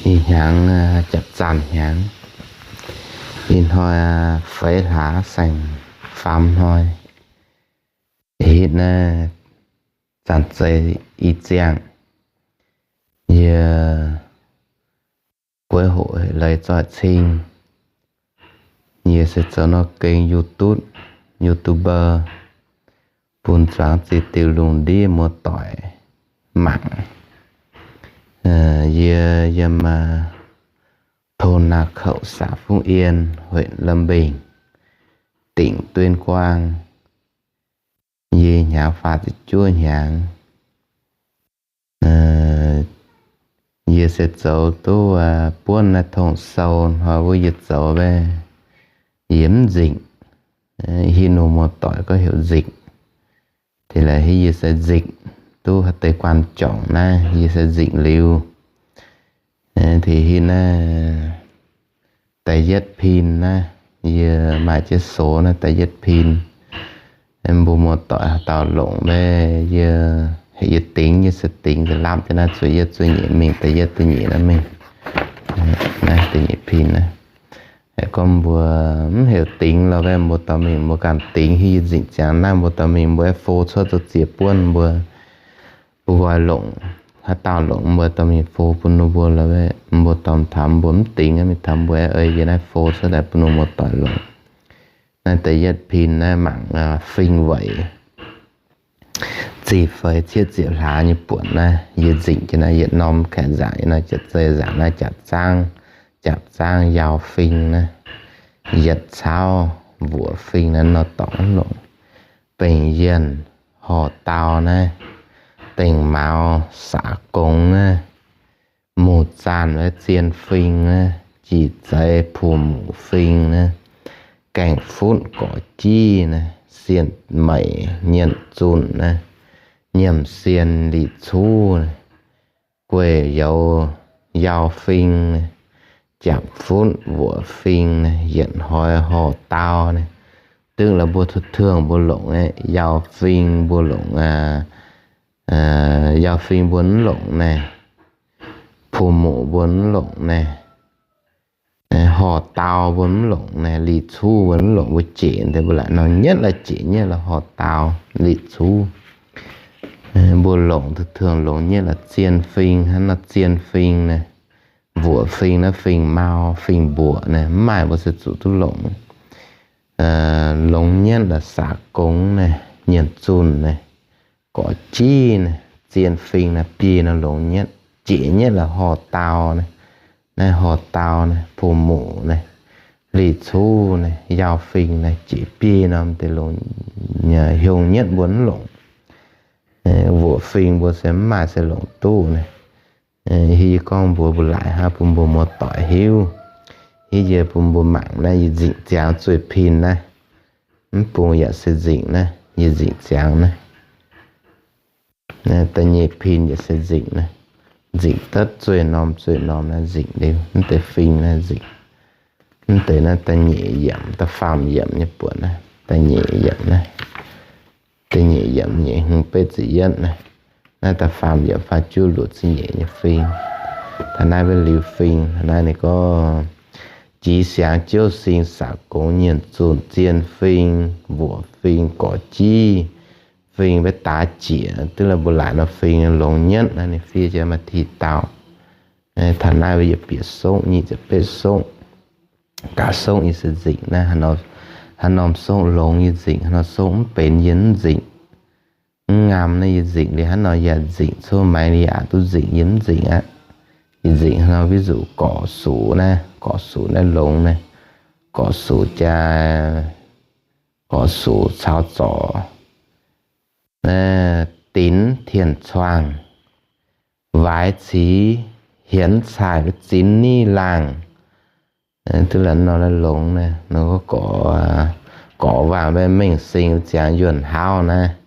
Ih hnyangx, aa, japc zaanh hnyangx. Ih hnoi, aa, feix hlaax saeng-faam hnoi. Hitv naaiv zanc-zei ih ziangh, yie guei hoqc leiz zoih cing. Yie se zoux nor gengh YouTube, YouTuber, bun zuangx ziex diuh lungh ndiev muoz-doic mangc. Yie yiem, aa, โทนนาเข่า xã Phúc Yên, huyện Lâm Bình, tỉnh Tuyên Quang. Yie hnyangx faah ziepc juov hnyangx. Yie se zoux duqv, aa, buonv naaiv tong sou hnoi wuov yie zoux wuov, yie mv nzingc. Hitv nor muoz-doic gorngv heuc nzingc. Tin laaix hitv yie se nzingc, duqv haaix deix guanh juangc naaiv yie se nzingc liuz. Tin hitv naaiv da'yietv pin naaiv, yie maaih jienv sox naaiv da'yietv pin. Mbuo muoz-doic haaix dauh longc mv, yie, yie dingx, yie se dingx nza'lapv jienv naaiv zueiz yietv zueiz nyeic mingh, da'yietv da'nyeic naaiv mingh. Naaiv da'nyeic pin naaiv. Gorngv mbuo mv heuc dingx lorh, mbuo dorh mingh mbuo ganh dingx, hitv yie nzingc ziangx naaiv mbuo dorh mingh mbuo fo cuotv zoux ziex buonv mbuo, mbuo nqoi longc, haaix dauh longc mbuo dorh mingh fo bun ninh mbuo lorh, mbuo dorh taux mbuo mv dingx mingh taux mbuo ei yie naaiv fo cuotv daaih bun ninh muoz-doic longc. Naaiv da'yietv pin naaiv mangc, aa, fing weic. Ziqc feix cietv ziepc hlaax nyei buonc naaiv, yie nzingc jienv naaiv yietc norm kaeqv nzaangc, yietc norm jaav-zei nzaangc naaiv, jaav-zaangv, jaav-zaangv yauh fing naaiv, yietc cauv mbuoqc fing naaiv nor dorngc longc. Bengh yienh horh dau naaiv, dengh mauz saax gongx naaiv, muoz zaanh wuov zien fing naaiv, jiex zeiz puoqv muqv fing naaiv, gaengh futv gorx jiv naaiv, sienh meic nyienh zunh naaiv, nyiemc sienh lic cuv naaiv, gueic youz yauh fing naaiv, japc futv mbuoqc fing naaiv, yietc hnoi horh dau naaiv. Dingc la'buo tuv tuong mbuo longc aeqv, yauh fing mbuo longc, aa, yauh fing mbuo mv longc naaiv, puoqv muqv mbuo mv longc naaiv, horh dau mbuo mv longc naaiv, lic cuv mbuo mv longc, mbuo jieqv deix mbuo laaic nor nyetv la'jieqv nyetv la'horh dau lic cuv. Mbuo longc tuv tuong longc nyetv la'zien fing, hnangv nor zien fing naaiv, mbuoqc fing naaiv, fing mau fing mbuoqc naaiv, mv maaih mbuo se zuqc duqv longc. Longx nyetv la'saax gongx naaiv, nyienh zunh naaiv, gorx jiv naaiv, zien fing naaiv, biei nor longx nyetv, jieqv nyetv la'horh dau naaiv, naaiv horh dau naaiv, puoqv muqv naaiv, lic cuv naaiv, yauh fing naaiv, jieqv biei norm deix longx, hiong nyetv mbuo mv longc. Mbuoqc fing mbuo se mv maaih se longc duqv naaiv. Hiuv yie gorngv mbuox mbuo laaic hnangv bun mbuo muoz-doic hiuv. Hiuv yie bun mbuo mangc naaiv, yie nzingc ziangx zueih pin naaiv. Mv bung yaac se nzingc naaiv, yie nzingc ziangx naaiv. Da'nyeic pin yaac se nzingc naaiv. Nzingc duqv zueih norm zueih norm naaiv nzingc liuz, mv deix fing naaiv nzingc. Mv deix naaiv da'nyeic yiemc, da'faam yiemc nyei buonc naaiv, da'nyeic yiemc naaiv. Da'nyeic yiemc nyeic hmz betv ziepc yietv naaiv. Naaiv da'faam yiemc faah juqv luoqc ziepc nyeic nyei fing. Taux naaiv mbuo liuz fing, taux naaiv ninh gorngv, jiex siangx jiouv sing saax gongx nyienh zunh zien fing, mbuoqc fing, gorx jiv fing, mbuo daaix jieqv duqv la'buo laaic nor fing longx nyetv naaiv, ninh fiev jienv maaih ti dauh. Taux naaiv mbuo yietc bieqc sokv, nyic ziepc betv sokv, gaax sokv yie se nzingc naaiv. Haaix norm sokv longx yie nzingc, haaix norm sokv mv benx yie mv nzingc. Mv ngaam naaiv yie nzingc liuz, haaix norm yaac nzingc, cuotv maengx liuz yaac duqv nzingc, yie mv nzingc aqv. Yie nzingc haaix norm, ví dụ gorqv-sux naaiv, gorqv-sux naaiv longx naaiv, gorqv-sux jaa, gorqv-sux caux zorc, dinx tien-cuangh, waix ciz hienx caaiv zinx niv laangh. Duqv la'nor longx naaiv, nor gorqv, gorqv waangh mbaeqv mengh sing ziangx yuonh hlauv naaiv.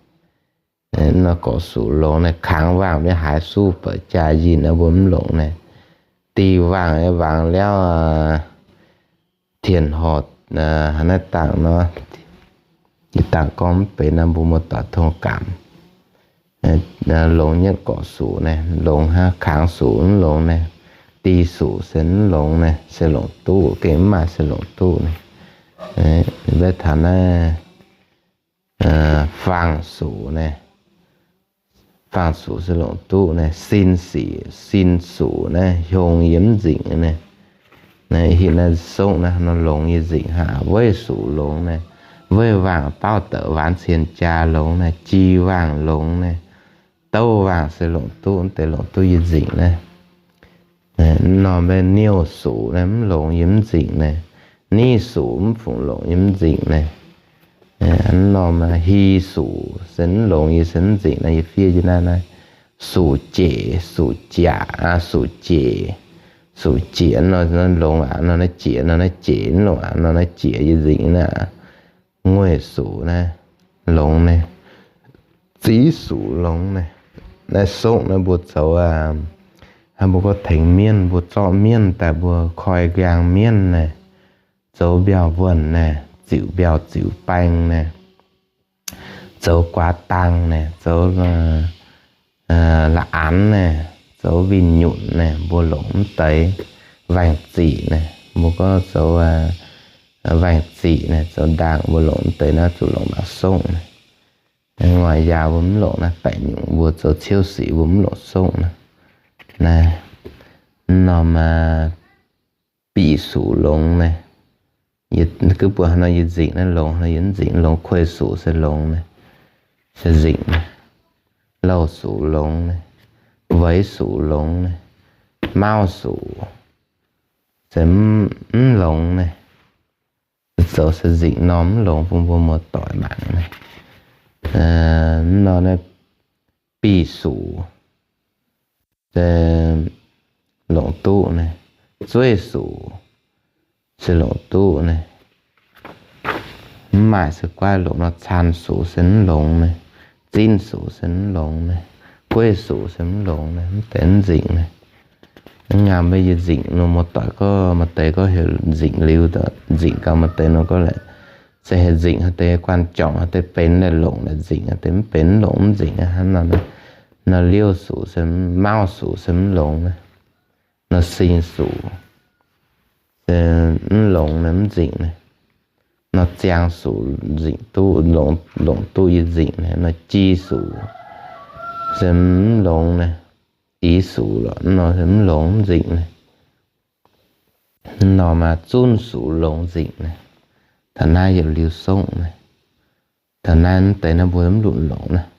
Nor gorqv-sux longx naaiv, kangx waangh mbaeqv haaix suv bouc jaa yinh mbuo mv longc naaiv. Dih waangh, waangh liaauv, tien horc, haaix naaiv dangh nor, yie dangh gorngv mv benx nor, mbuo muoz-doic tong gaamc. Longx nyetv gorqv-sux naaiv, longx hnangv, kangx-sux mv longx naaiv. Di suc se mv longx naaiv, se longc duqv, gengh mv maaih se longc duqv naaiv. Mv baac taux naaiv fangx suc naaiv, fangx suc se longc duqv naaiv. Sin sic, sin suc naaiv hiong yie mv nzingc naaiv. Naaiv hitv naaiv songv naaiv nor longx yie nzingc hnangv. Weiv suc longx naaiv, weiv waangc baauv deix waanz cien jaa longx naaiv, ji waangc longx naaiv, douv waangc se longc duqv, mv deix longc duqv yie nzingc naaiv. Mv norm niouh suc naaiv mv longx yie mv nzingc naaiv. Niv suc mv fungc longc yie mv nzingc naaiv. Mv norm hi suc se mv longx yie se mv nzingc naaiv, yie fiev jienv naaiv naaiv. Suc jeic, suc jaac, suc jeic, suc jiex nor longx aqv, nor naaiv jiex, nor naaiv jeic mv longx aqv, nor naaiv jiex yie nzingc naaiv. Ngueic suc naaiv longx naaiv. Ziv suc longx naaiv. Naaiv songv naaiv mbuo zoux, hnangv mbuo gorngv tengx mienv, mbuo zorqv mienv daaih mbuo koi nqaang mienv naaiv, zoux mbiauh wuonh naaiv, ziux mbiauh ziux baeng naaiv, zoux guaax dang naaiv, zoux la'anx naaiv, zoux winh nyunc naaiv, mbuo longc mv deix. Waengh ziqc naaiv, mbuo gorngv zoux waengh ziqc naaiv, zoux ndaangc mbuo longc mv deix naaiv zuqc longc mangc songv naaiv. Ngoic yaauc mbuo mv longc naaiv, baeqc nyungc mbuo zoux ciouv sic mbuo mv longc songv naaiv. Naaiv norm bic suc longx naaiv. Yie gouv buatc haaix nor yie nzingc naaiv longx, haaix nor yie mv nzingc longx. Kuei suc se longx naaiv, se nzingc naaiv. Louh suc longx naaiv, weiz suc longx naaiv, mauv suc se mv longx naaiv. Zoux se nzingc norm mv longx bun mbuo muoz-doic mangc naaiv. Mv norm naaiv bic suc se longc duqv naaiv, zueiv suc se longc duqv naaiv. Mv maaih se guaiv longc nor, caan suc se mv longx naaiv, zinv suc se mv longx naaiv, gueiv suc se mv longx naaiv, mv deix mv nzingc naaiv. Ngaam mbuo yie nzingc nor, muoz-doic gorngv maaih deix gorngv heuc nzingc liuz, nzingc gauh maaih deix nor gorngv laaix se heuc nzingc haaix deix, guanh juangc haaix deix benx laaix longc laaix nzingc, haaix deix mv benx mv longc mv nzingc aqv. Hnangv nor, nor liouh suc se, mauv suc se mv longx naaiv. Nor sing suc se mv longx naaiv, mv nzingc naaiv. Nor ziang suc nzingc duqv, longc duqv yie nzingc naaiv. Nor ji suc se mv longx naaiv. Ix suc lorqc nor se mv longx mv nzingc naaiv. Nor maaih zunv suc longx nzingc naaiv. Taux naaiv yietc liuz songv naaiv. Taux naaiv mv deix naaiv mbuo mv lunc longc naaiv.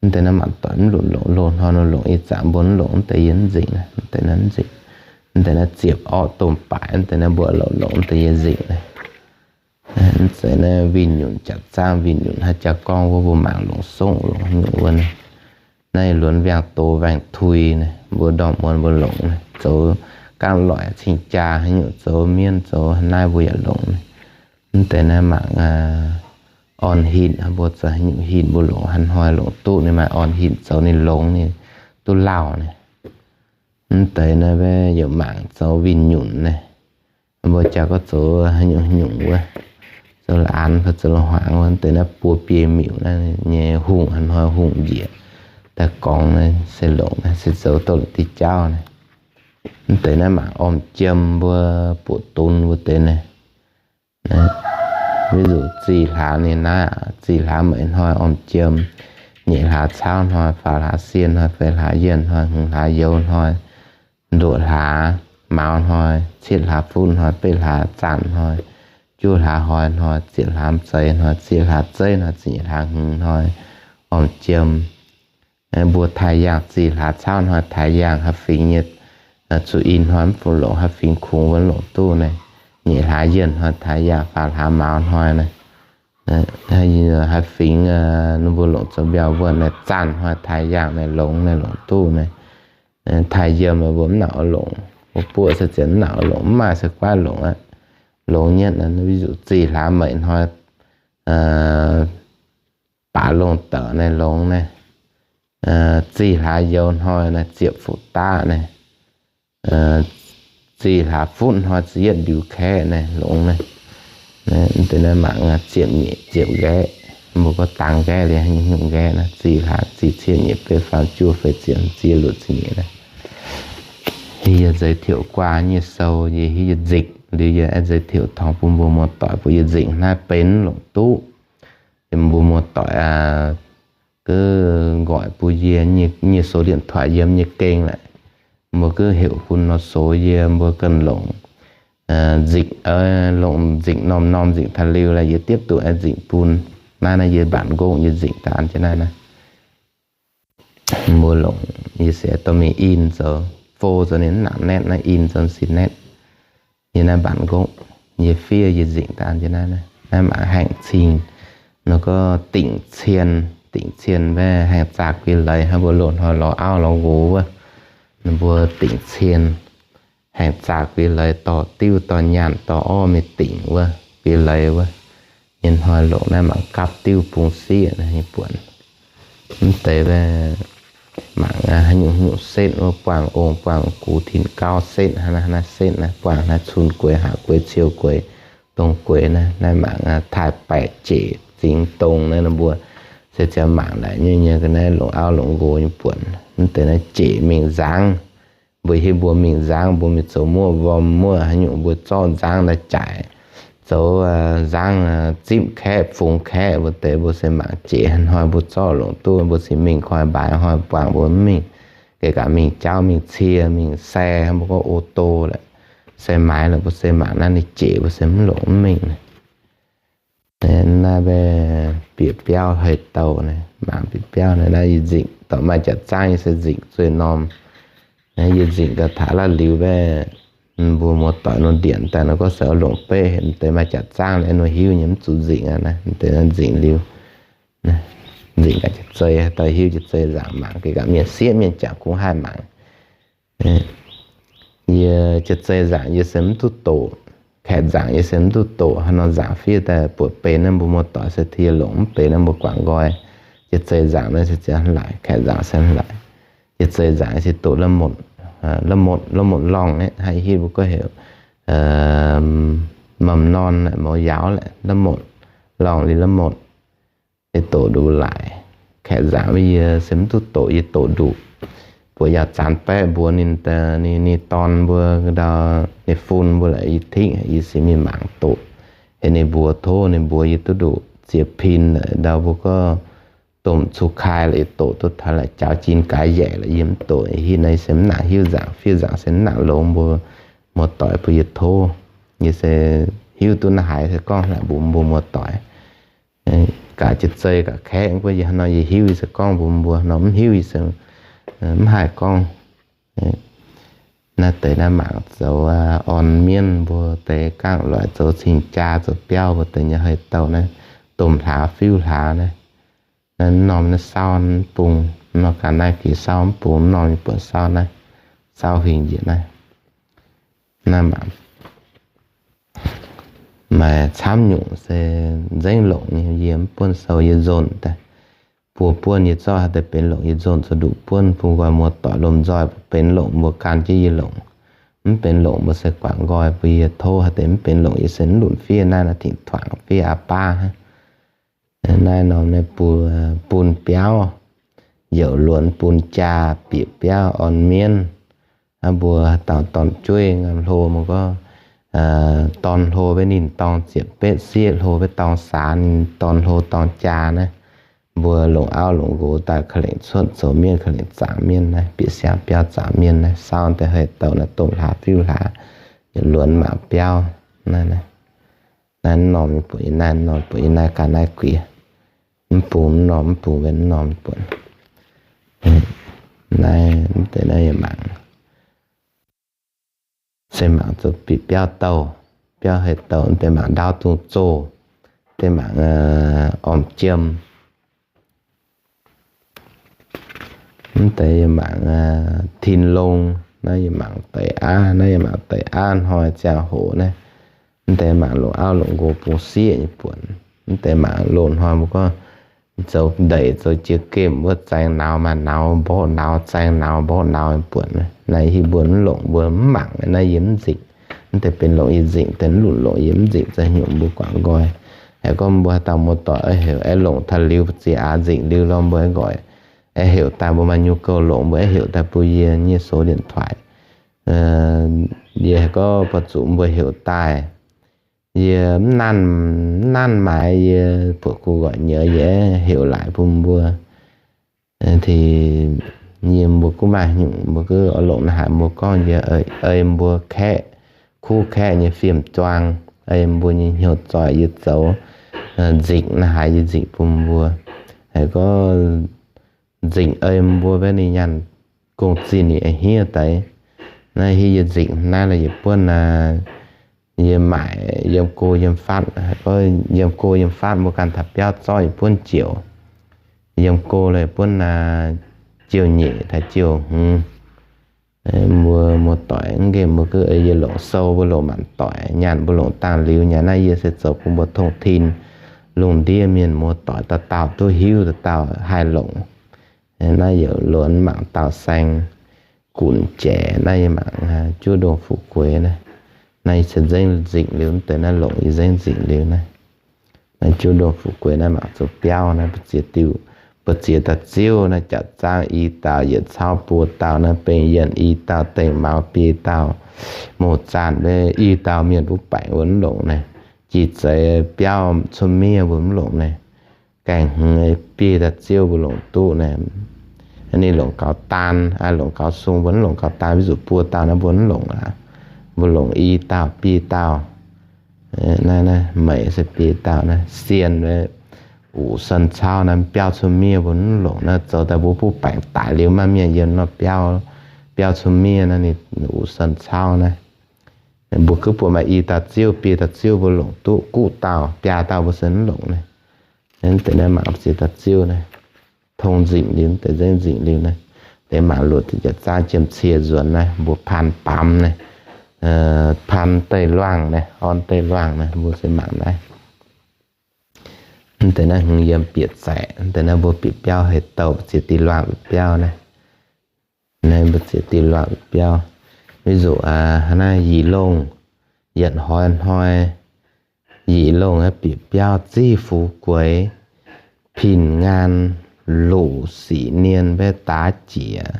Mv deix naaiv mangc doic mv lunc longc, loz-hnoi nor longc, ih zanc mbuo mv longc mv deix yie mv nzingc naaiv. Mv deix naaiv mv nzingc, mv deix naaiv ziepc orqv domh baaix, mv deix naaiv mbuo longc longc mv deix yie nzingc naaiv. Mv zeiz naaiv winh nyunc jaax zaangv, winh nyunc haaix jaax gorngv wuov mbuo mangc longc songv longc haaix nyungc wuov naaiv. Naaiv luonx waengh doz waengh tui naaiv, mbuo ndorm muonz mbuo longc naaiv, zoux gaanv loic cing-jaa haaix nyungc, zoux mienv zoux haaix naaiv mbuo yaac longc naaiv. Mv deix naaiv mangc orn hinc, mbuo zoux haaix nyungc hinc mbuo longc haaix hnoi longc duqv ninh maaih orn hinc zoux ninh longx ninh duqv lauh naaiv. Mv deix naaiv yaac mangc zoux winh nyunc naaiv. Mbuo jaax gorngv zoux haaix nyungc haaix nyungc wuov, zoux la'anx fai zoux la'hmuangx wuov, mv deix naaiv buo biei miuc naaiv nyei hungh haaix hnoi hungh njiec daaih gorngx naaiv se longc naaiv se zoux duqv la'diqv jauv naaiv. Mv deix naaiv mangc orm jiem mbuo buoqc dunx mbuo deix naaiv. Ví dụ zih hlaax ninh naaiv, zih hlaax meic hnoi orm jiem, nyeic hlaax cauv hnoi, faam hlaax sienh hnoi, feix hlaax yienh hnoi, hmz hlaax youz hnoi, ndoqc hlaax mauz hnoi, cietv hlaax futv hnoi, betv hlaax zaanh hnoi, juov hlaax hloi hnoi, ziepc hlaax zeix hnoi, zieqv hlaax zeiv hnoi, ziepc nyeic hlaax hmz hnoi, orm jiem. Mbuo taaih yaangh zih hlaax cauv hnoi, taaih yaangh haaix fingx nyei zuqc ih hnoi mv fungc longc, haaix fingx kungx wuov longc duqv naaiv. Nyeic hlaax yienh hnoi taaih yaangh, faam hlaax mauz hnoi naaiv. Haaix fingx ninh mbuo longc zoux mbiauh wuonh naaiv, zaanh hnoi taaih yaangh naaiv longx naaiv longc duqv naaiv. Taaih yiem mbuo mv nangc oix longc, mbuo buoqv se ziouc mv nangc oix longc, mv maaih se guaiv longc aqv. Longx nyetv naaiv, ví dụ zih hlaax meic hnoi, baax longh daaih naaiv longx naaiv. Zih hlaax youz hnoi naaiv ziepc fuqv daqv naaiv. Zih hlaax futv hnoi ziepc yietv ndiux kaeqv naaiv longx naaiv. Deix naaiv mangc ziepc nyeic ziepc nqaeqv, mbuo gorngv dangx nqaeqv liuz haaix nyungc nqaeqv naaiv, zih hlaax zih cietv nyeic betv faam juov feix ziepc ziex luoqc ziepc nyeic naaiv. Hiuv yie giới thiệu qua nyei sou, yie hiuv yie nzikc liuz yie aengx giới thiệu taux bun mbuo muoz-doic bun yie nzikc hnangv benx longc duqv. Yie mbuo muoz-doic gov nqoix bun yie nyei số điện thoại yiem nyei gengh laic. Mbuo gov heuc bun nor sou yie mbuo ganh longc nzikc, longc nzikc norm-norm nzikc taux liuz laic yie tiếp tục aengx nzikc bun. Naaiv naaiv yie bản gốc yie nzikc daaih an jienv naaiv naaiv. Mbuo longc yie se dorh mingh in zoux, phô zoux ninh mv nangc nét naaiv in zoux sin nét. Yie naaiv bản gốc, yie fiev yie nzikc daaih an jienv naaiv naaiv. Naaiv mangc haengh cing, nor gorngv tỉnh Xien, tỉnh Xien mbaeqv haengh zaah guix leiz hnangv mbuo loz-hnoi lorz auv lorz nqox wuov. Ninh mbuo tỉnh Xien haengh zaah guix leiz dorh diuv dorh nyaanh dorh orv mingh dingc wuov guix leiz wuov. Nyei hnoi longc naaiv mangc gapv diuv bung sieqv naaiv nyei buonc. Mv deix mangc haaix nyungc haaix nyungc setv wuov, buangh ong buangh gux tin gauv setv, hnangv naaiv setv naaiv, buangh naaiv cun gueix, haac gueix, ciou gueix, dongh gueix naaiv. Naaiv mangc taaih baeqc jeic zingx dongh naaiv, ninh mbuo se ziouc mangc laic nyei nyei ga'naaiv longc auv longc nqox nyei buonc. Mv deix naaiv jeic mingh nzangv. Mbuo hiuv mbuo mingh nzangv, mbuo mingh zoux muoqv wuom, muoqv haaix nyungc mbuo zorqv nzangv naaiv jaic zoux nzangv zipv kaeqv, fungx kaeqv, mbuo deix mbuo se mangc jeic hnoi mbuo zorqv longc duqv, mbuo cingx mingh koi mbaaix hnoi buangh mbuo mv mingh. Geh gaax mingh jauv, mingh cie, mingh se, mbuo gorngv ô tô laic, xe máy laic, mbuo se mangc naaiv ninh jeic mbuo se mv longc mv mingh. Naaiv mbaeqv bieqc biauv hei douh naaiv, mangc bieqc biauv naaiv, naaiv yie nzingc dorh maaih jaax zaangv yie se nzingc zueih norm. Naaiv yie nzingc gauh taux la'liuz mbaeqv mbuo muoz-doic nor ndienc daaih nor gorngv se longc beqv heuc deix maaih jaax zaangv naaiv nor hiuv nyei, mv zuqc nzingc aqv naaiv, deix nzingc liuz. Nzingc gaax jiex zei, haaix dauh hiuv jiex zei nzaangc mangc, geh gaax mienh sieqv mienh jangx kungx haih mangc. Yie jiex zei nzaangc yie se mv duqv doqc, kaeqv nzaangc yie se mv duqv doqc, haaix nor nzaangc fiev daaih buatc benx naaiv mbuo muoz-doic se tengx yie longc, mv benx naaiv mbuo guangc nqoi. Jiex zei nzaangc naaiv se ziouc hnangv naaic, kaeqv nzaangc se hnangv naaic. Jiex zei nzaangc yie se doqc la'motc, la'motc, la'motc lorngh naaiv, hnangv yie hiuv mbuo gorngv heuc mầm non, mouz yauz la'motc lorngh liuz la'motc. Yie doqc nduqc laic. Kaeqv nzaangc wuov yie se mv duqv doqc, yie doqc nduqc. Buatc yaac zanx baeqv mbuox ninh, ninh, ninh dorn mbuo ndau, ninh fun mbuo la'yih tingv, yie se mingh mangc doqc. Heuc ninh mbuox tov, ninh mbuox yie duqv nduqc ziex pin la'ndau mbuo gorngv domh cuv kai la'yih doqc duqv taux la'jaux jin gaax yaeqc la'yih mv doqc. Hitv naaiv yie se mv nangc hiuv nzaangc, fiev nzaangc se mv nangc longx mbuo muoz-doic bun yie tov. Yie se hiuv duqv naaiv haiz se gorngv hlaax mbuox mbuo muoz-doic. Gaax jiex zei gaax kaeqv, guov yie hnangv nor yie hiuv yie se gorngv mbuox mbuo, nor mv hiuv yie se mv haih gorngv. Naaiv deix naaiv mangc zoux orn mienv mbuo deix gangv loic zoux cing-jaa zoux biauv mbuo deix nyei hei douh naaiv, domh hlaax fiuv hlaax naaiv. Naaiv norm naaiv saauv mv bung, nor ga'naaiv gix saauv mv bung, norm yie buatc saauv naaiv, saauv huingx njiec naaiv. Naaiv mangc maaih camv nyungc se nzengc longc nyei, yie mv buonv sou yie nzonc daaih. Buo buonv yie zorqv haaix deix benx longc yie nzonc zoux nduqc buonv bun nqoi muoz-doic lomh nzoih benx longc mbuo gan jienv yie longc. Mv benx longc mbuo se guangc nqoi bun yie tov, haaix deix mv benx longc yie se mv lunc fiev naaiv, naaiv tengx tuangc fiev aqv baav hnangv. Naaiv norm naaiv bun biauv, youc luonx bun jaa, bieqc biauv orn mienv. Hnangv mbuo dauh dorn-jueiv ngaam hlo, mbuo gorngv dorn hlo beiv ninh dorng ziepc betv sieqv, hlo beiv dorng saax, ninh dorn hlo dorng jaa naaiv. Mbuo longc auv longc nqox daaih ka'lengc cuotv zoux mienh, ka'lengc zaangc mienh naaiv, bieqc siang biauv zaangc mienh naaiv, saauv deix hei douh naaiv domh hlaax fiuv hlaax, luonx mangc biauv naaiv. Naaiv norm buonc yie naaiv, norm buonc yie naaiv ga'naaiv guix. Mv bung mv norm, mv bung mbenc mv norm buonc. Naaiv mv deix naaiv yie mangc se mangc zoux bieqc biauv douh, biauv hei douh, mv deix mangc ndaauv dungz zoh, deix mangc orm jiem. Mv deix yie mangc tin longh, naaiv yie mangc deix aav, naaiv yie mangc deix aav hnoi ziangh hoc naaiv. Mv deix mangc longc auv longc nqox bung sieqv nyei buonc. Mv deix mangc loz-hnoi mbuo gorngv zoux ndeic zoux jiex gemh wuov, zaeng nauz maaih nauz mborqv nauz, zaeng nauz mborqv nauz nyei buonc. Naaiv yie mbuo mv longc mbuo mv mangc, naaiv yie mv nzingc. Mv deix benx longc yie nzingc, deix mv lunc longc yie mv nzingc, za'gengh nyungc mbuo guangc nqoi. Aengx gorngv mbuo haaix dauh muoz-doic aengx heuc, aengx longc taux liuz ziex aav nzingc liuz lorh mbuo aengx nqoi, aengx heuc daaih mbuo maaih nyungc gouv longc mbuo aengx heuc daaih bun yie nyei số điện thoại. Yie gorngv buatc zuqc mbuo heuc daaih, yie mv nanv, mv nanv maaiz, yie buatc kuv nqoic nyei, yie heuc laaix bun mbuo. Yie mbuo gunv maaih nyungc, mbuo gunv oix longc naaiv haaix, mbuo gorngv yie ei mbuo kaeqv, kuv kaeqv nyei fiem-juang, ei mbuo nyei hnyouv zoih, yie zoux nzingc naaiv haaix, yie nzingc bun mbuo. Haiz gorngv nzingc ei mbuo mbaeqv ninh nyaanh gong-zinh ninh hniev deix. Naaiv hiuv yie nzingc naaiv lorqc, yie buonv naaiv, yie maaic yiem go yiem fatv, yiem go yiem fatv mbuo ganh taux biauv zorqv yie buonv jiouc. Yiem go lorqc buonv naaiv jiouv nyeic taux jiouv hmz. Mbuo muoz-doic mv nqemh mbuo gunv ei yie longc sou, mbuo longc maanc doic, nyaanh mbuo longc dangh liuz, nyaanh naaiv yie se zoux bun mbuo tongh tin lungh ndiev mienh muoz-doic dauh dauh duqv hiuv, dauh dauh haih longc. Naaiv yaac luonx mangc dauh saeng gunc jaic, naaiv yie mangc juov ndongh fu'jueiv naaiv. Naaiv yie se nzengc nzingc liuz, mv deix naaiv longc yie nzengc nzingc liuz naaiv. Naaiv juov ndongh fu'jueiv naaiv mangc zoux biauv naaiv, mbu'ziex diuh, mbu'ziex dauh ziouv naaiv, jaax zaangv i dauh, yietc cauv buo dauh naaiv, bengh yienh i dauh, dengh maux biei dauh, mouc zaanh i dauh, mienh mbuo baengc wuov longc naaiv. Jiex zeix biauv cuotv miev mbuo mv longc naaiv. Gaengh hmz biei dauh ziouv mbuo longc duqv naaiv. Ninh longc gaux daan, longc gaux sung mbuo mv longc gaux daan, ví dụ buo dauh naaiv mbuo mv longc aqv. Mbuo longc i dauh biei dauh. Naaiv, naaiv meix se biei dauh naaiv, sien wuov uqc son cauv naaiv, biauv cuotv miev mbuo mv longc naaiv, zoux daaih mbuo butv baengc daic liuz maaih mienh yiem nor biauv, biauv cuotv miev naaiv ninh uqc son cauv naaiv. Mbuo gouv buatc maaih i dauh ziouv, biei dauh ziouv mbuo longc duqv, guqv dauh, biaa dauh mbuo se mv longc naaiv. Naaiv deix naaiv mangc ziex dauh ziouv naaiv, tong nzingc liuz, deix nzengc nzingc liuz naaiv, deix mangc luoqc deix jaax zaangv jiem cie nzuonx naaiv, mbuo paan baamz naaiv, paan deic luangh naaiv, orn deic luangh naaiv, mbuo se mangc naaiv. Mv deix naaiv hmz yiem bieqc zaeqc, mv deix naaiv mbuo bieqc biauv hei douh mbu'ziex diuh luangh bieqc biauv naaiv. Naaiv mbu'ziex diuh luangh bieqc biauv. Ví dụ, hnangv naaiv Yie Longh, yietc hnoi hnoi, Yie Longh bieqc biauv ziv fu'jueiv, pin ngaan, luqc sic nien, mbaeqv daav jiex,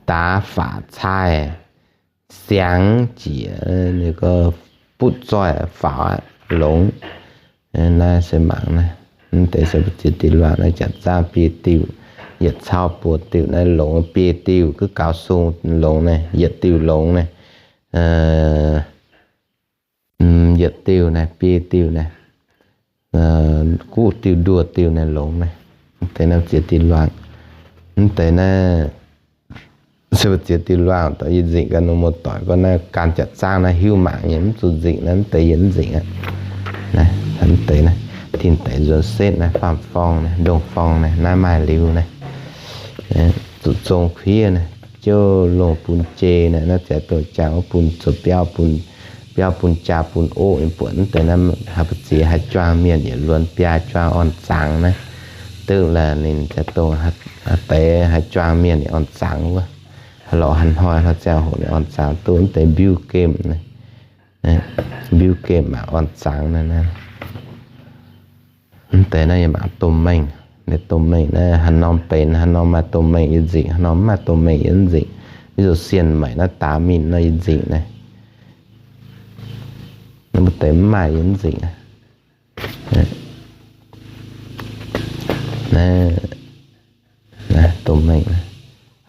daav faatv caaih, siangx jiex, ninh gorngv butv zoih faaux aqv, longx. Naaiv se mangc naaiv, mv deix se mbu'ziex diuh luangh naaiv, jaax zaangv biei diuh, yietc cauv buo diuh naaiv longx, biei diuh gouv gaux sung longx naaiv, yietc diuh longx naaiv, yietc diuh naaiv, biei diuh naaiv, guqv diuh nduoh diuh naaiv longx naaiv. Mv deix naaiv ziex diuh luangh, mv deix naaiv se mbu'ziex diuh luangh, dongh yie nzingc ganh nor, muoz-doic gorngv naaiv gan jaax zaangv naaiv hiuv mangc nyei, mv zuqc nzingc naaiv, mv deix yie mv nzingc aqv. Naaiv mv deix naaiv, tin deix nzuonx setv naaiv, faam-forng naaiv, ndongh forng naaiv, naaiv maaih liuz naaiv, zuqc zong kuiv naaiv, jouv longh bun jei naaiv, naaiv ziouc dongh jangx wuov bun zoux biauv, bun biauv bun jaa bun oqv nyei buonc. Mv deix naaiv haih mbu'ziex haih juang mienh yietc luonx biaa juang orn zangx naaiv, duqv laaix ninh ziouc dongh haaix deix haih juang mienh orn zangx wuov. Lorqc haaix hnoi hnoi ziangh hoc ninh orn zangx duqv, mv deix mbiuv gemh naaiv, mbiuv gemh mangc orn zangx naaiv. Mv deix naaiv yie mangc domh mengh, domh mengh naaiv haaix norm benx, haaix norm maaih domh mengh yie nzingc, haaix norm mv maaih domh mengh yie mv nzingc. Ví dụ sienh meic naaiv daaux mingh nor yie nzingc naaiv. Naaiv mbuo deix mv maaih yie mv nzingc. Naaiv, naaiv domh mengh,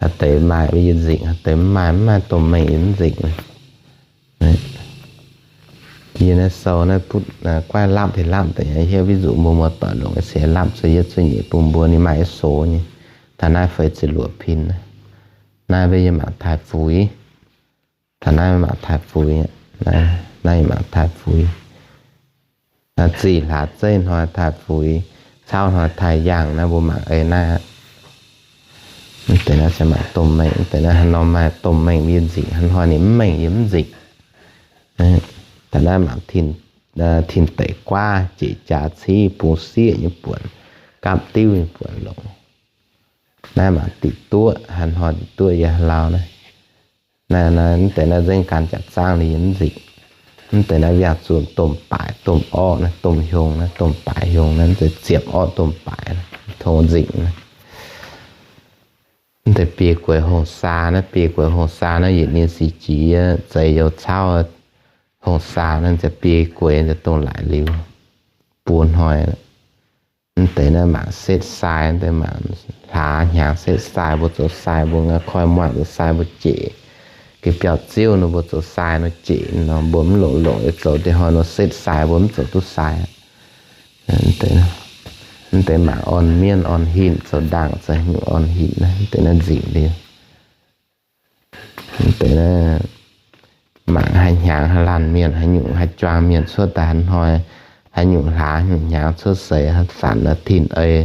haaix deix maaih yie nzingc, haaix deix mv maaih, mv maaih domh mengh yie mv nzingc. Yie naaiv sou naaiv butv guaiv lapv deix lapv deix hiuv, ví dụ mbuo muoz-doic longc se lapv cuotv yietv cuotv nyeic bun mbuo, ninh maaih yietv sox nyei. Taux naaiv feix ziepc luoqc pin naaiv. Naaiv mbuo yie mangc taaih fuix. Taux naaiv mangc taaih fuix. Naaiv yie mangc taaih fuix. Zih hlaax zeiv hnoi taaih fuix, cauv hnoi taaih yaangh naaiv, mbuo mangc ei naaiv. Mv deix naaiv se mangc domh mengh, mv deix naaiv haaix norm maaih domh mengh yie nzingc, haaix hnoi ninh mv mengh yie mv nzingc. Taux naaiv mangc tin deic guaav, jeic jaax civ, bungx sieqv nyei buonc, gapv diuv nyei buonc longx. Naaiv mangc diqc duoqv, haaix hnoi diqc duoqv yie haaix lauh naaiv. Naaiv, naaiv mv deix naaiv nzengc gan jaax zaangv liuz yie mv nzingc. Mv deix naaiv yangh zunh domh baaic, domh orqv naaiv, domh hiong naaiv, domh baaic hiong naaiv, mv deix ziepc orqv domh baaic, tong nzingc naaiv. Mv deix biei gueix hungh saa naaiv, biei gueix hungh saa naaiv yietc ninh sic jiex zeix youz cauv hungh saa naaiv, biei gueix dongh laic liuz buo hnoi. Mv deix naaiv mangc setv sai, mv deix mangc hlaax hnyangx setv sai, mbuo zoux sai mbuo ngaih koiv muangh zoux sai mbuo jeic. Ga'biauv ziouv nor mbuo zoux sai nor jeic nor, mbuo mv longc longc zoux deix hnoi nor setv sai, mbuo mv zoux duqv sai. Mv deix mangc orn mienv orn hinc, zoux ndaangc zoux hnyouv orn hinc naaiv, mv deix naaiv nzingc liuz. Mv deix naaiv mangc haaix hnyangx haaix laanh mienh, haaix nyungc haaix juang mienh cuotv daaih hnoi, haaix nyungc hlaax haaix nyungc hnyangx cuotv seix, haaix zanc naaiv tin-ei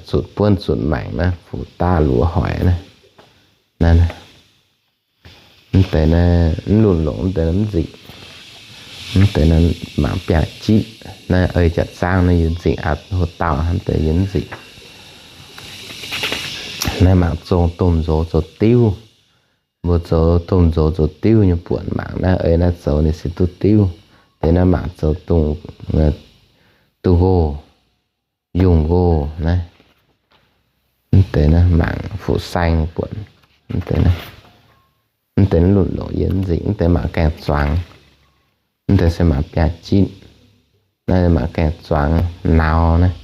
zutc buonv zutc maengc naaiv, fuqv daav luoqc hoic naaiv. Naaiv mv deix naaiv mv lunx longc, mv deix naaiv mv nzingc. Mv deix naaiv mangc biangh jitv, naaiv ei jaax zaangv naaiv yie nzingc aqv, hoc dauh hnangv deix yie mv nzingc. Naaiv mangc zong domh nzoz zoux diuv. Mbuo zoux domh nzoz zoux diuv nyei buonc mangc naaiv ei naaiv zoux ninh se duqv diuv. Deix naaiv mangc zoux dongh, dongh nqoh, yungh nqoh naaiv. Mv deix naaiv mangc fuqv saeng buonc. Mv deix naaiv lunx longc yie mv nzingc. Mv deix mangc gaengh zuangx. Mv deix se mangc biangh jitv. Naaiv mangc gaengh zuangx nauz naaiv.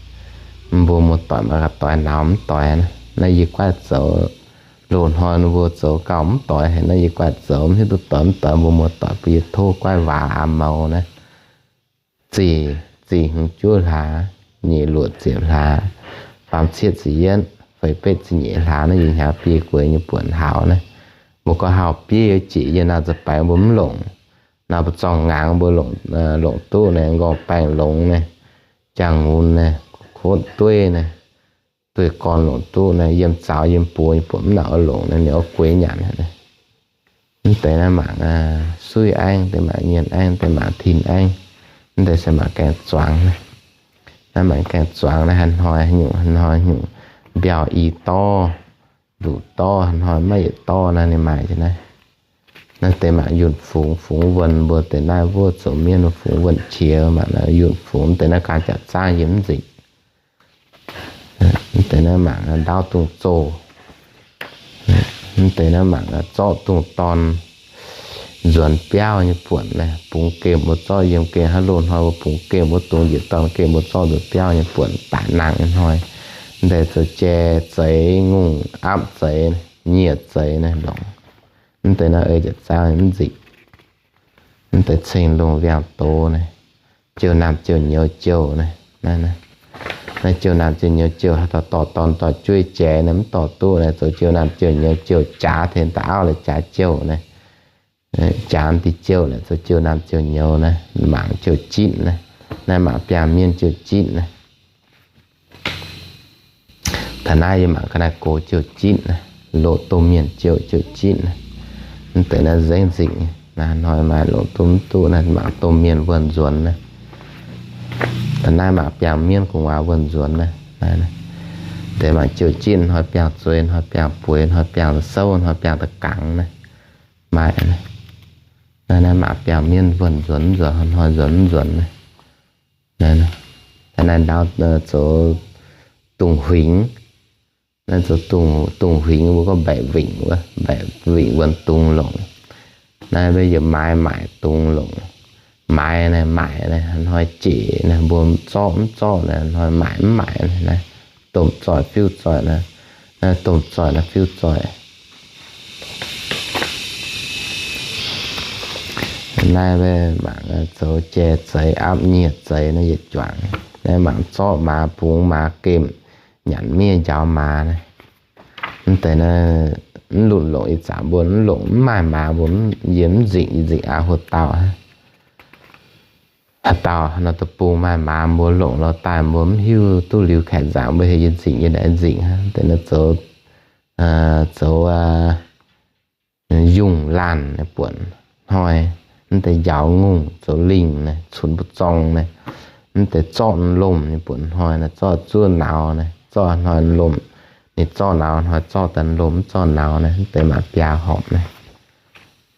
Mbuo muoz-doic mangc gaax doix nauz mv doix naaiv. Naaiv yie guaaiv zoux loz-hnoi mbuo zoux gauh mv doix haic. Naaiv yie guaaiv zoux mv hiuv duqv doix mv doix, mbuo muoz-doic bun yie tov guaaiv waac aa mouz naaiv. Zih, zih hmz juov hlaax, nyic luoqc ziepc hlaax, faam cietv ziepc yietv, feix betv ziepc nyeic hlaax naaiv, yie hnyangx biei gueix nyei buonc hlauv naaiv. Mbuo gorngv hauh bieiv yie jieqv yie naaiv za'baengx mbuo mv longc. Naaiv mbuo zorng ngaangx mbuo longc, longc duqv naaiv, nqorngv baengh longx naaiv, jangx-nqunx naaiv, kotv dueiv naaiv, dueiv gorn longc duqv naaiv, yiem zaux yiem buoz yiem buonc mv nangc oix longc naaiv, ninh oix gueix nyanc naaiv. Mv deix naaiv mangc suiv aengv, deix mangc nyienh aengv, deix mangc tin aengv, mv deix se mangc gaengh zuangx naaiv. Naaiv mangc gaengh zuangx naaiv, haaix hnoi haaix nyungc, haaix hnoi haaix nyungc mbiauh i dorv, nduqc dorv, haaix hnoi maiv yietc dorv naaiv, ninh maaih jienv naaiv. Naaiv deix mangc yunh fungx, fungx wuonh, mbuo deix naaiv wuov zoux mienv fungx wuonh qiex, mangc naaiv yunh fungx. Mv deix naaiv gaanv jaax zaangv yie mv nzingc. Mv deix naaiv mangc ndaauv dungz zoh. Mv deix naaiv mangc zorqv dungz dorn nzuonx biauv nyei buonc naaiv, bungx gemh mbuo zorqv yiem gemh, haaix loz-hnoi mbuo bungx gemh, mbuo dungx njiec dorn gemh mbuo zorqv nzuonx biauv nyei buonc daic nangh nyei hnoi. Mv deix zoux jai zeix, ngongh apv zeix, nyieh zeix naaiv longc. Mv deix naaiv ei jaax zaangv mv nzingc. Mv deix ceng lungh viangh doz naaiv, jouh naamh jouh nyouz jouh naaiv, naaiv, naaiv jouh naamh jouh nyouz jouh haaix dauh dorh dorn dorh jueiv jai naaiv mv dorh duqv naaiv, zoux jouh naamh jouh nyouz jouh jaax tengx daaih auv la'jaax jouh naaiv, jaax diuh jouh naaiv zoux jouh naamh jouh nyouz naaiv, mangc jouh jitv naaiv, naaiv mangc biangh mienv jouh jitv naaiv. Taux naaiv yie mangc ga'naaiv gox jouh jitv naaiv, loz domh mienh jouh, jouh jitv naaiv. Mv deix naaiv nzengc nzingc, naaiv hnoi maaih longc duqv mv duqv naaiv, mangc domh mienh wuonh nzuonx naaiv. Taux naaiv mangc biangh mienv gu'nguaaz wuonh nzuonx naaiv. Deix mangc jouh jitv, hnoi biangh zueiz, hnoi biangh bueix, hnoi biangh souv, hnoi biangh da'gangx naaiv. Maaih naaiv, naaiv mangc biangh mienv wuonh nzuonx mv nzuonx, hnoi nzuonx mv nzuonx naaiv. Naaiv, naaiv ndaauv zoux dungz huingx. Naaiv zoux dungz huingx mbuo gorngv mbaeqc wingc wuov, mbaeqc wingc wuonh dungz longc. Naaiv mbuo yietc maaiz maaic dungz longc. Maaiz naaiv, maaic naaiv, hnoi jeic naaiv mbuo zorqv mv zorqv naaiv, hnoi maaic mv maaic naaiv, domh zoih fiuv zoih naaiv, naaiv domh zoih naaiv fiuv zoih. Naaiv mbuo mangc zoux jai zeix, apv nyieh zeix naaiv yietc juangc. Naaiv mangc zorqv maaz, bungx maaz gemh, nyanc miev njaaux maaz naaiv. Mv deix naaiv mv lunx longc, ih zanc mbuo mv longc, mv maaih maaz mbuo, yie mv nzingc, yie nzingc aqv, hoc dauh hnangv. Haaix dauh nor deic-bung maaih maaz mbuo longc lorz daaih mbuo mv hiuv duqv liuz kaeqv nzaangc mbuo heuc yie nzingc, yie naaiv nzingc hnangv. Deix naaiv zoux, zoux yungh laanh naaiv buonc hnoi, mv deix njaaux ngongh zoux lingh naaiv, cunx mbu'zorng naaiv, mv deix zorqv lomh nyei buonc hnoi naaiv, zorqv zuov nauz naaiv, zorqv hnoi lomh, ninh zorqv nauz hnoi, zorqv daaih lomh mv zorqv nauz naaiv, mv deix mangc biaa horpc naaiv,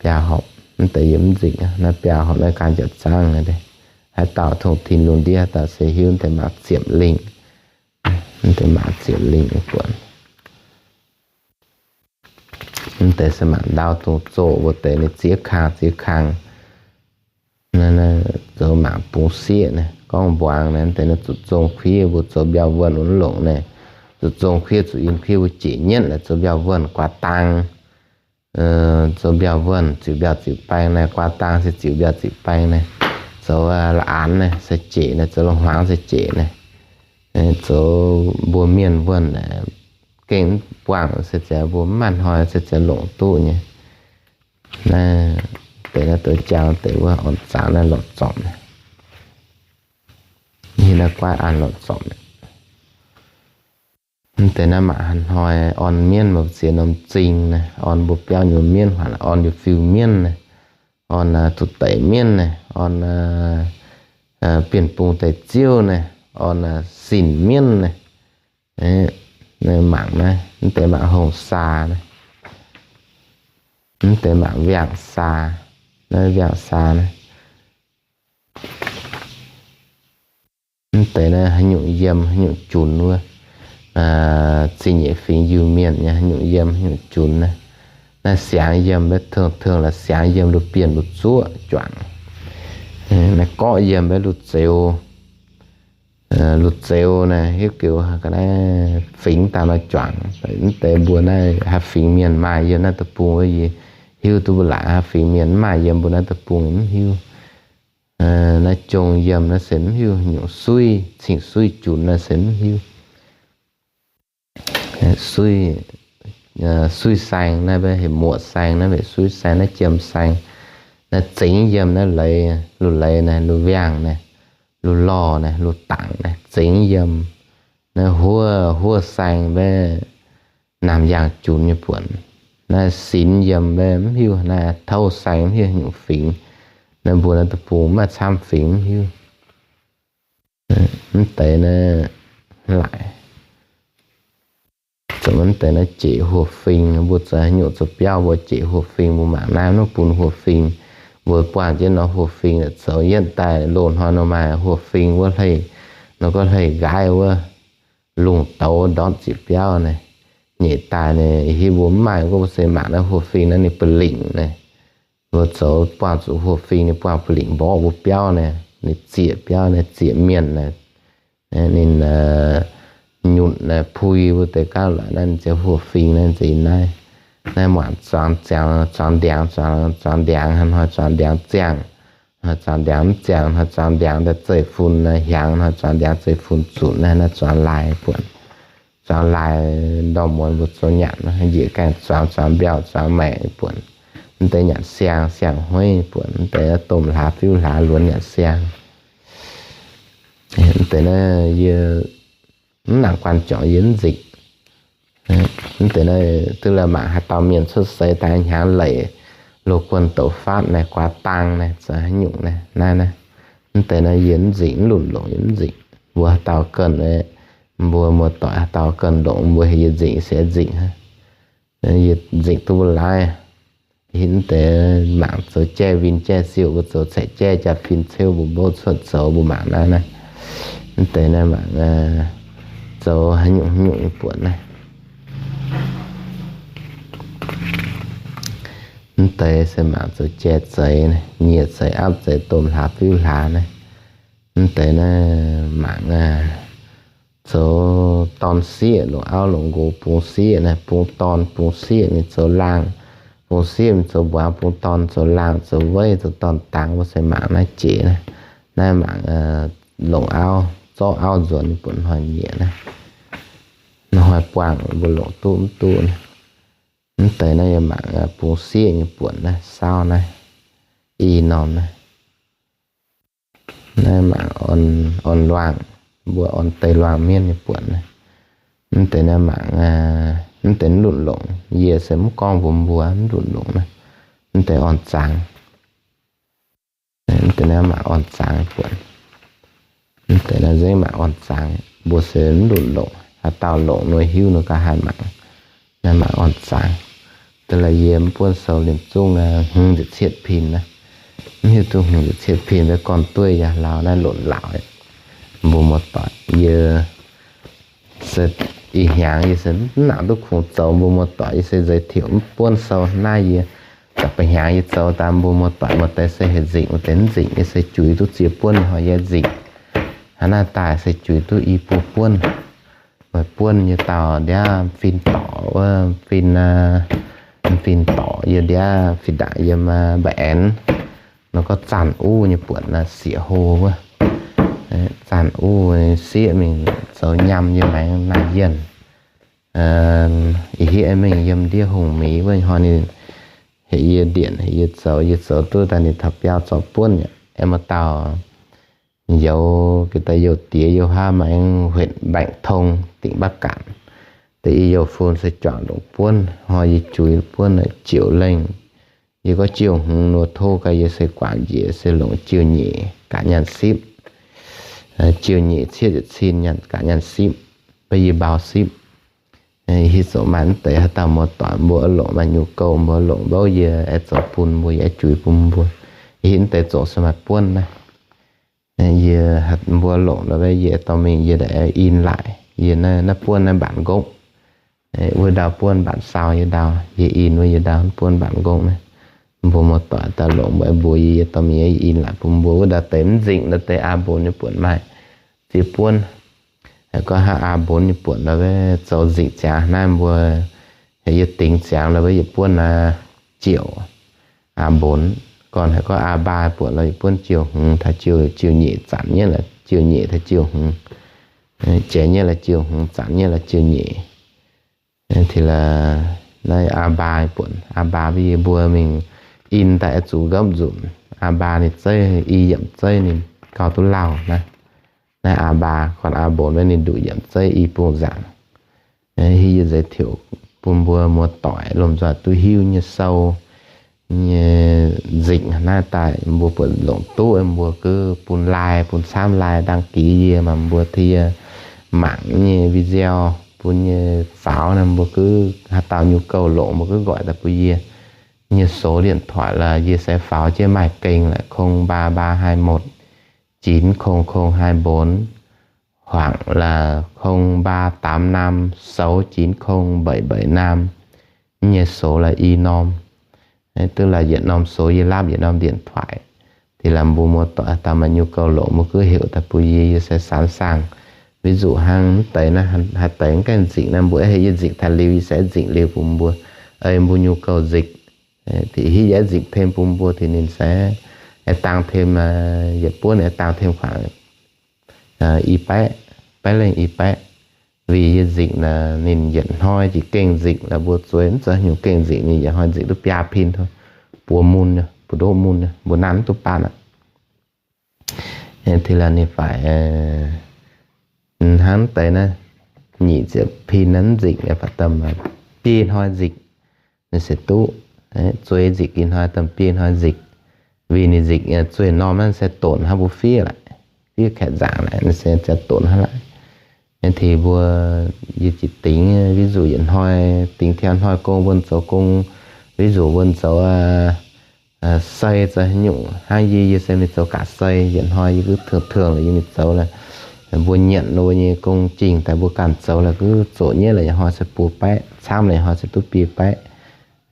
biaa horpc, mv deix yie mv nzingc naaiv, biaa horpc naaiv gaanv jaax zaangv naaiv. Haaix dauh tongh tin lungh ndiev haaix dauh se hiuv, mv deix mangc ziepc lingh, mv deix mangc ziepc lingh nyei buonc. Mv deix se mangc ndau dungx zoqc mbuo deix ninh ziex kang ziex kang. Zoux mangc bungx sieqv naaiv gorngv mbuangz naaiv, mv deix naaiv zuqc zong kuiv mbuo zoux mbiauh wuonh wuov longc naaiv, zuqc zong kuiv zuqc in kuiv mbuo jieqv nyetv naaiv zoux mbiauh wuonh guaax dang. Zoux mbiauh wuonh ziux mbiauh ziux baeng naaiv, guaax dang se ziux mbiauh ziux baeng naaiv. Zoux la'anx naaiv se jieqv naaiv, zoux la'hmuangx se jieqv naaiv. Zoux mbuo mienh wuonh naaiv gengh mv buangh se ziouc mbuo mv maaih hnoi se ziouc longc duqv nyei. Naaiv deix naaiv douz jang deix wuov orn zangx naaiv lorqc zorpc naaiv. Hiuv naaiv guaiv an lorqc zorpc naaiv. Mv deix naaiv mangc haaix hnoi orn mienv maaih ziex norm zingh naaiv, orn mbuo biauv nyei mienv, orn yietc fiuv mienv naaiv, orn duqv deix mienv naaiv, orn bienh bung deic ziouv naaiv, orn sin mienv naaiv. Mangc naaiv, mv deix mangc hongh saa naaiv, mv deix mangc viangh saa, naaiv viangh saa naaiv. Mv deix naaiv haaix nyungc yiem haaix nyungc junx wuov, zingh nyeic fingx Iu-Mienh nyei haaix nyungc yiem haaix nyungc junx naaiv. Naaiv siangx yiem maiv tong-tong laaix siangx yiem luv bienh luv zuoqv juangc. Naaiv gorqv yiem maiv luv zeuz, luv zeuz naaiv hiuv goux ga'naaiv fingx daaih nor juangc. Mv deix mbuo naaiv haaix fingx mienh maaih yiem naaiv deic-bung wuov, yie hiuv duqv mbuo laaic. Haaix fingx mienh mv maaih yiem mbuo naaiv deic-bung mv hiuv. Naaiv jong yiem naaiv se mv hiuv, nyungc suiv, cing-suiv junx naaiv se mv hiuv. Suiv, suiv saeng naaiv mbe heuc muoqc saeng, naaiv mbe suiv saeng, naaiv jiem saeng. Naaiv zengx yiem naaiv leiz, luv leiz naaiv, luv viangh naaiv, luv lorh naaiv, luv dangc naaiv, zengx yiem. Naaiv huov, huov saeng mbe naamh yaangh junx nyei buonc. Naaiv sinx yiem mbe mv hiuv, naaiv touv saeng mv hiuv nyungc fingx. Naaiv mbuo naaiv deic-bung maaih camv fingx mv hiuv. Mv deix naaiv laaic, zoux mv deix naaiv jieqv huoqv fingx. Mbuo zoux haaix nyungc zoux biauv mbuo jieqv huoqv fingx, mbuo mangc naaiv nor bun huoqv fingx. Mbuo buangh jienv nor huoqv fingx zoux yietv daaih loz-hnoi nor maaih huoqv fingx wuov hleix, nor gorngv hleix nqaaiv wuov lungh douz ndortv ziepc biauv naaiv. Nyeic daaih naaiv hiuv mbuo mv maaih gorngv mbuo se mangc naaiv huoqv fingx naaiv ninh ba'lingc naaiv. Mbuo zoux buangh zuqc huoqv fingx ninh buangh ba'lingc mborqv mbuo biauv naaiv, ninh zieqc biauv naaiv, zieqc mienh naaiv. Ninh nyutc naaiv pui mbuo deix gauh laaix naaiv, ninh ziouc huoqv fingx naaiv, ninh ziouc i naaiv. Naaiv muangc zuangx ziangx, zuangx ndiangx, zuangx ndiangx, hnoi zuangx ndiangx ziangh, hnoi zuangx ndiangx mv ziangh, hnoi zuangx ndiangx daaih zeiv-fun naaiv hiaangx, hnoi zuangx ndiangx zeiv-fun zunc naaiv, naaiv zuangx laaix buonc. Zuangx laaix ndorm muonz mbuo zoux nyanc, njiec gaengh zuangx, zuangx mbiauh, zuangx maengc buonc. Mv deix nyanc siang, siang-hueiv buonc, mv deix domh hlaax fiuv hlaax luonx nyanc siang. Mv deix naaiv yie mv nangc guan juangc yie mv nzingc. Mv deix naaiv duqv la'mangc haaix dauh mienh cuotv seix daaih hnyangx leic loz-guon douz-fatv naaiv, guaax dang naaiv, zoux haaix nyungc naaiv, naaiv naaiv. Mv deix naaiv yie mv nzingc, mv lunc longc yie mv nzingc. Mbuo haaix dauh ganh, mbuo muoz-doic haaix dauh ganh longc mbuo heuc yie nzingc se nzingc hnangv. Yie nzingc duqv mv laaix. Mv deix mangc zoux jaiv win jaiv siouh, mbuo zoux ceix jaiv jaa-fin ceuv, mbuo mbouv cuotv zoux, mbuo mangc naaiv naaiv. Mv deix naaiv mangc zoux haaix nyungc haaix nyungc nyei buonc naaiv. Mv deix se mangc zoux jai zeix naaiv, nyiec zeix, apv zeix, domh hlaax fiuv hlaax naaiv. Mv deix naaiv mangc zoux dorn sieqv, longc auv longc nqox bungx sieqv naaiv, bungx dorn bungx sieqv mingh zoux laangh, bungx sieqv mingh zoux mbuangz, bungx dorn zoux laangh, zoux weiv, zoux dorn dangx, mbuo se mangc naaiv jiex naaiv. Naaiv mangc longc auv, zorqv auv nzuonx ninh buonc hnoi nyieqc naaiv. Hnoi buangh mbuo longc duqv mv duqv naaiv. Mv deix naaiv yie mangc bungx sieqv nyei buonc naaiv, saauv naaiv, i norm naaiv. Naaiv mangc orn luangh, mbuo orn deix luangh mienv nyei buonc naaiv. Mv deix naaiv mangc, mv deix lunc longc, yie se mv gorngv mbuox mbuo mv lunc longc naaiv. Mv deix orn zaangc. Mv deix naaiv mangc orn zaangc buonc. Mv deix naaiv nzengc mangc orn zaangc, mbuo se mv lunc longc, haaix dauh longc nor hiuv nor gauh haih mangc. Naaiv mangc orn zaangc. Da'laaih yie mv buonv sou liemh zungv hmz njiec cietv pin naaiv. Mv hiuv duqv hmz njiec cietv pin mbuo gorn-dueiv yaac lauz naaiv lunc laauc. Mbuo muoz-doic yie se ih hnyangx yie se mv nangc duqv kungx zoux mbuo muoz-doic, yie se nzeix tiuc mv buonv sou naaiv yie. Da'ba'hnyangx yie zoux daaih mbuo muoz-doic muoz-deix se hec nzingc, muoz-deix mv nzingc, yie se juix duqv ziex buonv hnoi yie nzingc. Hnangv naaiv daaih se juix duqv i buo buonv. Meih buonv nyei dauh ndiaav fin dorc wuov, fin, fin dorc yie ndiaav fin-ndaangc yiem mba'aengx nor gorngv zanc uv nyei buonc naaiv sieqv hlo wuov. Zanc uv sieqv mingh zoux nyam yie maengx naaiv yienh. Ih hiuv mingh yiem ndiev hungh mienh wuov hnoi ninh heuc yie ndienc, heuc yie zoux, yie zoux duqv daaih ninh taux biauv zorqv buonv yaac aengx maaih dauh youz, ga'daaih youz diex youz haav maengx huyện Bạch Thông, tỉnh Bắc Kạn. Deix i youz fun se juangc longc buonv, hnoi yie juix buonv naaiv ziouc lengh. Yie gorngv ziouc hmz nor tov gaax yie se guangc njiec se longc ziouc nyeic ga'nyanc sipv. Ziouc nyeic cietv ziepc cin nyanc ga'nyanc sipv, beiv yie mbau sipv. Yie hiuv zoux maaih mv deix haaix dauh muoz-doic mbuo longc maaih nyu gouv mbuo longc mbouv yie aengx zoux bun mbuo, yie aengx juix bun mbuo. Yie hiuv mv deix zoux se maaih buonv naaiv. Yie mbuo longc nor yie dorh mingh yie in laic yie naaiv buonv naaiv mbatc nqopv. Wuov ndau buonv mbatc sau yie ndau, yie in wuov yie ndau buonv mbatc nqopv naaiv. Mbuo muoz-doic daaih longc mbuo mbuox yie, yie dorh mingh yie in laic bun mbuo. Wuov ndau deix mv nzingc nor deix aa mbonx nyei buonc maaih ziex buonv. Gorngv hnangv aa mbonx nyei buonc nor, zoux nzingc ziangx naaiv mbuo, yie dingx ziangx nor yie buonv naaiv ziouc aa mbonx. Gorngv haaix gorngv aa mbaa buonc nor yie buonv ziouc hmz taux ziouc nyeic, zanc nyei ziouc nyeic taux ziouc hmz. Jiex nyei ziouc hmz, zanc nyei ziouc nyeic. Naaiv aa mbaa buonc, aa mbaa mbuo yie mbuo mingh in daaih zuqc nqopv nzunc. Aa mbaa ninh zeiv i yiemc zeiv ninh gauh duqv lauh naaiv. Naaiv aa mbaa, gorngv aa mbonx ninh nduqc yiemc zeiv i bung nzaangc. Hiuv yie nzeix tiuc bun mbuo muoz-doic lomh nzoih duqv hiuv nyei sou nyei nzingc naaiv daaih mbuo buatc longc duqv mbuo gux bun like, bun camv like, đăng ký yie maaih mbuo tov yie mangc nyei video bun nyei faaux naaiv mbuo gux haaix dauh nyu gouv longc mbuo gux nqoix daaih bun yie. Nyei số điện thoại là yie se faaux jienv maaih gengh laic không ba ba hai một chín không không hai bốn, hoặc là không ba tám năm sáu chín không bảy bảy năm. Nyei số là i norm, tức là yietc norm số yie lap yietc norm điện thoại. Thì là mbuo muoz-doic haaix dauh maaih nyu gouv longc mbuo gux heuc daaih bun yie, yie se sẵn sàng. Ví dụ hnangv mv deix naaiv, haaix deix mv gaengh nzingc naaiv mbuo heuc yie nzingc taux liuz yie se nzingc liuz bun mbuo, ei mbuo nyu gouv nzingc. Thì hiuv yie nzingc thêm bun mbuo thì ninh se aengx dangh thêm, yietc buonv aengx dangh thêm khoảng i baeqv, baeqv lengh i baeqv. Vì yie nzingc ninh yietc hnoi jiex gengh nzingc lorqc, mbuo zueiz mv zoux nyungc gengh nzingc ninh yietc hnoi nzingc duqv biaa pin tov, buo mun, buo ndoqv mun, mbuo nanv mv duqv baan aqv. Thì là ninh faix hnangv deix naaiv, nyic ziepc pin naaiv nzingc, biei hnoi nzingc ninh se duqv, zueiz nzingc gih hnoi, da'biei hnoi nzingc. Vì ninh nzingc zueiz norm naaiv se donx hnangv mbuo fiev laic, fiev kaeqv nzaangc laic, ninh se donx hnangv laic. Thì mbuo, yie jiex dingx, ví dụ yietc hnoi dingx tiau hnoi gong wuonh zoux gong, ví dụ wuonh zoux sei zoux haaix nyungc hnangv yie, yie se mingh zoux gaax sei, yietc hnoi yie gux thường thường lorqc yie mingh zoux lorqc. Mbuo nyienc wuov nyei gong jingh daaih mbuo ganh zoux lorqc gux zoqc nyei lorqc yietc hnoi se buo baeqv, camv lorqc yietc hnoi se duqv biei baeqv.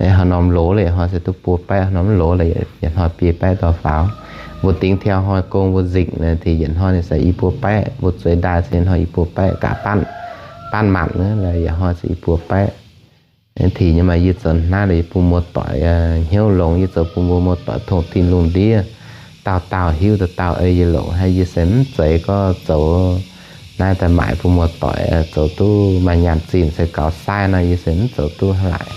Haaix norm loz lorqc yietc hnoi se duqv buo baeqv, haaix norm mv loz lorqc yietc hnoi biei baeqv dorh faaux. Mbuo dingx tiau hnoi gong mbuo nzingc nor, thì yietc hnoi ninh se i buo baeqv, mbuo zueiz ndaaih se hnoi i buo baeqv gaax, baanv maanc nor yietc hnoi se i buo baeqv. Thì nyei maaih yie zoux naaiv lorqc yie bun muoz-doic hnyouv longx, yie zoux bun mbuo muoz-doic tongh tin lungh ndiev dauh dauh hiuv, dauh dauh ei yie longc. Haiz yie se mv zeiz gorngv zoux naaiv daaih maaic bun muoz-doic zoux duqv maaih nyaanh zinh se gaux saaiv nor, yie se mv zoux duqv hnangv laaix.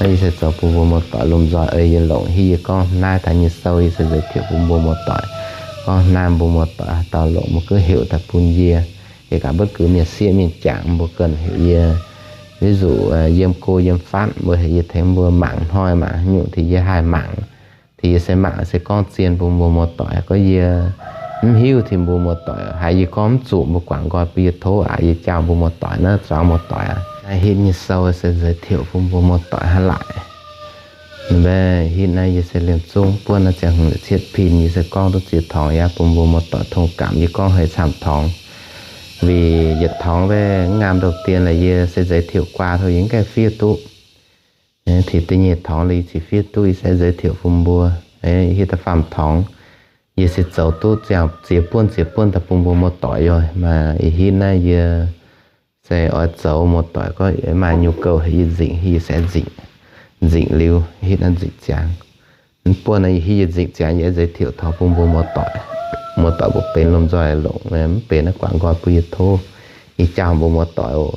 Naaiv yie se zoux bun mbuo muoz-doic lomh nzoih ei yie longc. Hiuv yie gorngv naaiv daaih nyei sou yie se nzeix tiuc bun mbuo muoz-doic. Gorngv naaiv mbuo muoz-doic haaix dauh longc mbuo gux heuc daaih bun yie. Yie gaax mbuo gux mienh sieqv mienh jangc mbuo ganh heuc yie, ví dụ yiem go yiem fatv mbuo heuc yie tengx mbuo mangc hnoi mangc haaix nyungc, thì yie haih mangc. Thì yie se mangc se gorngv zien bun mbuo muoz-doic. Gorngv yie mv hiuv, thì mbuo muoz-doic haiz yie gorngv mv zuqc mbuo guangc nqoi bun yie tov aqv. Yie jangx mbuo muoz-doic naaiv zuangx muoz-doic aqv. Naaiv hitv nyei sou se nzeix tiuc bun mbuo muoz-doic hnangv laaix. Mv baac hitv naaiv yie se liemh zungv buonv naaiv ziangh hmz cietv pin, yie se gorngv duqv ziex torngx yaac bun mbuo muoz-doic tongh gamh. Yie gorngv heix camv torngx, Weic yietc torngx wuov ngaam ndoh dien laaix yie se nzeix tiuc guaa taux yie mv gaengh fiev duqv. Tengx da'nyeic torngx laaix yie cingx fiev duqv, yie se nzeix tiuc bun mbuo. Hiuv da'faam torngx yie se zoux duqv ziangh ziex buonv ziex buonv daaih bun mbuo muoz-doic yaac maaih. Yie hiuv naaiv yie se oix zoux muoz-doic gorngv maaih nyungc gouv haic yie nzingc, hiuv yie se nzingc, nzingc liuz hiuv naaiv nzingc ziangx. Mv buonv naaiv yie hiuv yie nzingc ziangx yie nzeix tiuc taux bun mbuo muoz-doic. Muoz-doic mbuo benx lomh nzoih longc, mv benx naaiv guangc nqoi bun yie tov. Yie jauv mbuo muoz-doic oc.